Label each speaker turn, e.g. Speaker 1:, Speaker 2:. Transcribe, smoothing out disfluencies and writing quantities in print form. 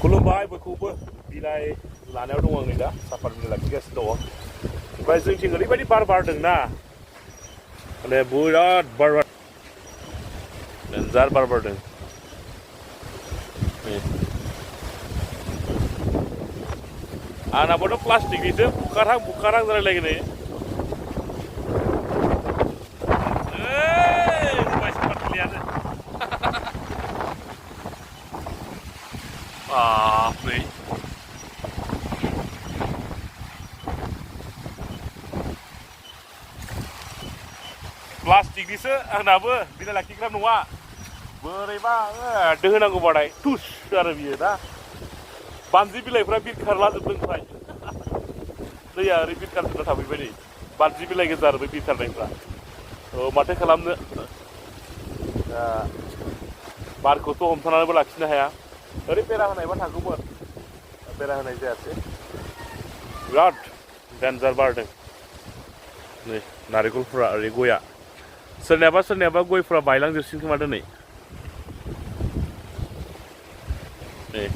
Speaker 1: खुलुमबाय बयखौबो बिलाइ लानायाव दङ आं नै दा साफात बिलाइ लाखिगासिनो दङ ओमफ्राय जोंथिं ओरैबायदि बार बारदोंना माने बिराद बार डेन्जार बार बारदों आंनाबोथ' प्लास्टिकनिसो बुखारहां जालायलायगोन नै प्लास्टिकनिसो आंनाबो बिलाइ लाखिग्रा नङा बोरैबा दोहोनांगौ बादाय टुस आरो बियो ना बानजि बिलाइफ्रा बिरखारलाजोबदों ओमफ्राय दैया ओरै बिरखारजोबना थाफैबाय नै बानजि बिलाइ गोजा आरो बे बिरखारनायफ्रा माथो खालामनो बारखौथ' हमथानानैबो लाखिनो हाया ओरै बेरा होनायबा थागौमोन बेरा होनाय जायासै बिराद डेन्जार बारदों नै नारेंखलफ्रा ओरै गया सोरनियाबा गयफ्रा बायलांजोबसिगोन खोमा दिनै नै